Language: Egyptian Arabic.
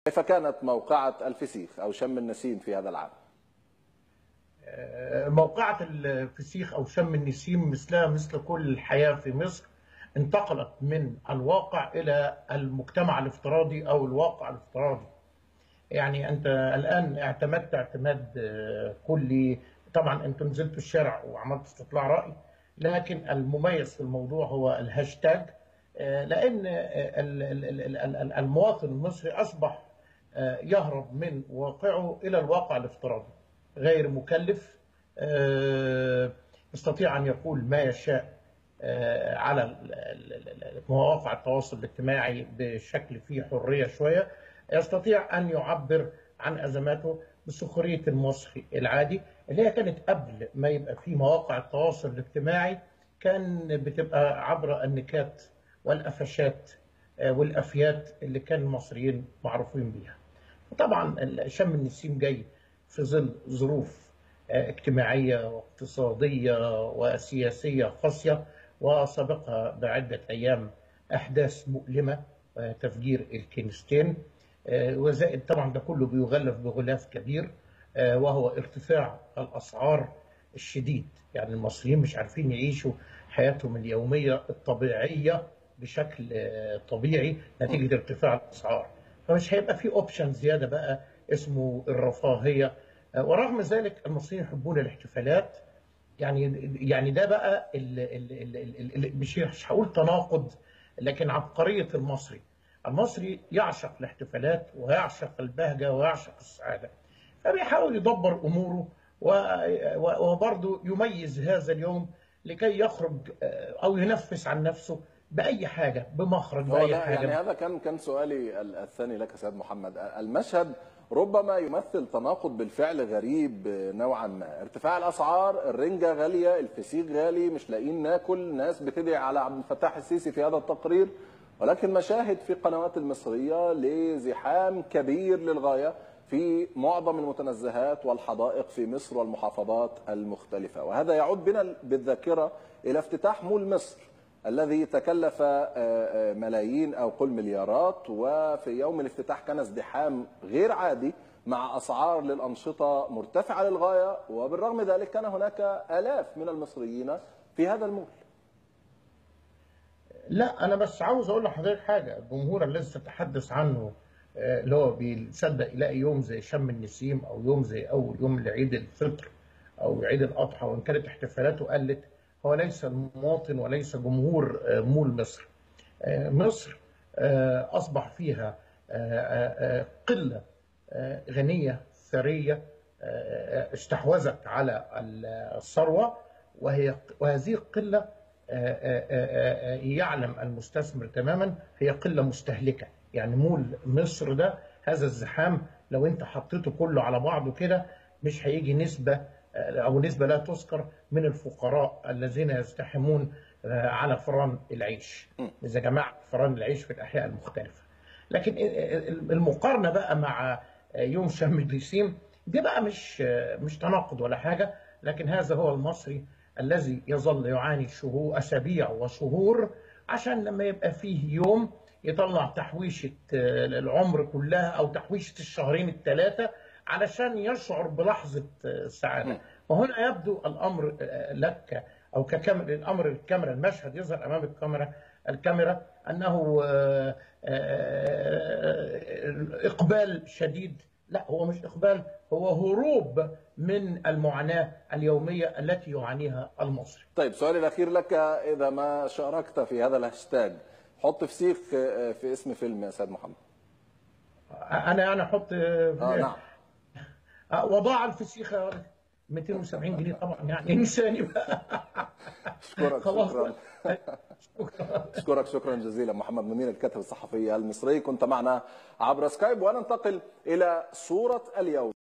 كيف كانت موقعة الفسيخ أو شم النسيم في هذا العام؟ موقعة الفسيخ أو شم النسيم مثلها مثل كل الحياة في مصر انتقلت من الواقع إلى المجتمع الافتراضي أو الواقع الافتراضي. يعني أنت الآن اعتمدت اعتماد كلي، طبعا أنتم نزلتوا الشارع وعملت استطلاع رأي، لكن المميز في الموضوع هو الهاشتاج، لأن المواطن المصري أصبح يهرب من واقعه إلى الواقع الافتراضي، غير مكلف، يستطيع أن يقول ما يشاء على مواقع التواصل الاجتماعي بشكل فيه حرية شوية، يستطيع أن يعبر عن أزماته بسخرية المصري العادي اللي هي كانت قبل ما يبقى في مواقع التواصل الاجتماعي، كان بتبقى عبر النكات والقفشات والأفيات اللي كان المصريين معروفين بيها. طبعا شم النسيم جاي في ظل ظروف اجتماعية واقتصادية وسياسية قاسية، وسبقها بعدة أيام أحداث مؤلمة، تفجير الكنيستين، وزائد طبعا ده كله بيغلف بغلاف كبير وهو ارتفاع الأسعار الشديد. يعني المصريين مش عارفين يعيشوا حياتهم اليومية الطبيعية بشكل طبيعي نتيجة ارتفاع الأسعار، فمش هيبقى في اوبشن زيادة بقى اسمه الرفاهية. ورغم ذلك المصريين يحبون الاحتفالات. يعني ده بقى ال مش هقول تناقض، لكن عبقرية المصري. المصري يعشق الاحتفالات ويعشق البهجة ويعشق السعادة، فبيحاول يدبر أموره وبرضه يميز هذا اليوم لكي يخرج أو ينفس عن نفسه بأي حاجة، بمخرج، بأي حاجة. يعني هذا كان سؤالي الثاني لك سيد محمد. المشهد ربما يمثل تناقض بالفعل غريب نوعا ما، ارتفاع الأسعار، الرنجة غالية، الفسيخ غالي، مش لاقيين ناكل، ناس بتدعي على عبد الفتاح السيسي في هذا التقرير، ولكن مشاهد في قنوات المصرية لزحام كبير للغاية في معظم المتنزهات والحدائق في مصر والمحافظات المختلفة. وهذا يعود بنا بالذاكرة إلى افتتاح مول مصر الذي تكلف ملايين أو قل مليارات، وفي يوم الافتتاح كان ازدحام غير عادي مع أسعار للأنشطة مرتفعة للغاية، وبالرغم ذلك كان هناك آلاف من المصريين في هذا المول. لا، أنا بس عاوز أقول لحضرتك حاجة. الجمهور الذي تتحدث عنه اللي هو بيصدق يلاقي يوم زي شم النسيم أو يوم زي أول يوم لعيد الفطر أو عيد الأضحى، وإن كانت احتفالاته قلت، هو ليس المواطن وليس جمهور مول مصر. مصر أصبح فيها قلة غنية ثرية استحوذت على الثروة، وهذه القلة يعلم المستثمر تماما هي قلة مستهلكة. يعني مول مصر ده، هذا الزحام لو انت حطيته كله على بعضه كده مش هيجي نسبة أو نسبة لا تذكر من الفقراء الذين يزدحمون على فران العيش، إذا جمعت فران العيش في الأحياء المختلفة. لكن المقارنة بقى مع يوم شم النسيم دي بقى مش تناقض ولا حاجة، لكن هذا هو المصري الذي يظل يعاني شهور، أسابيع وشهور، عشان لما يبقى فيه يوم يطلع تحويشة العمر كلها أو تحويشة الشهرين الثلاثة علشان يشعر بلحظة سعادة. وهنا يبدو الأمر لك أو ككاميرا، الأمر الكاميرا، المشهد يظهر أمام الكاميرا أنه إقبال شديد. لا، هو مش إقبال، هو هروب من المعاناة اليومية التي يعانيها المصري. طيب، سؤالي الأخير لك، إذا ما شاركت في هذا الهاشتاج حط فسيخ في اسم فيلم يا سيد محمد. أنا أحط نعم. وضاع الفسيخة 270 جنيه طبعا، يعني انساني بقى. اشكرك، شكرا. اشكرك شكرا جزيلا محمد منير الكاتب الصحفي المصري، كنت معنا عبر سكايب. وننتقل الى صورة اليوم.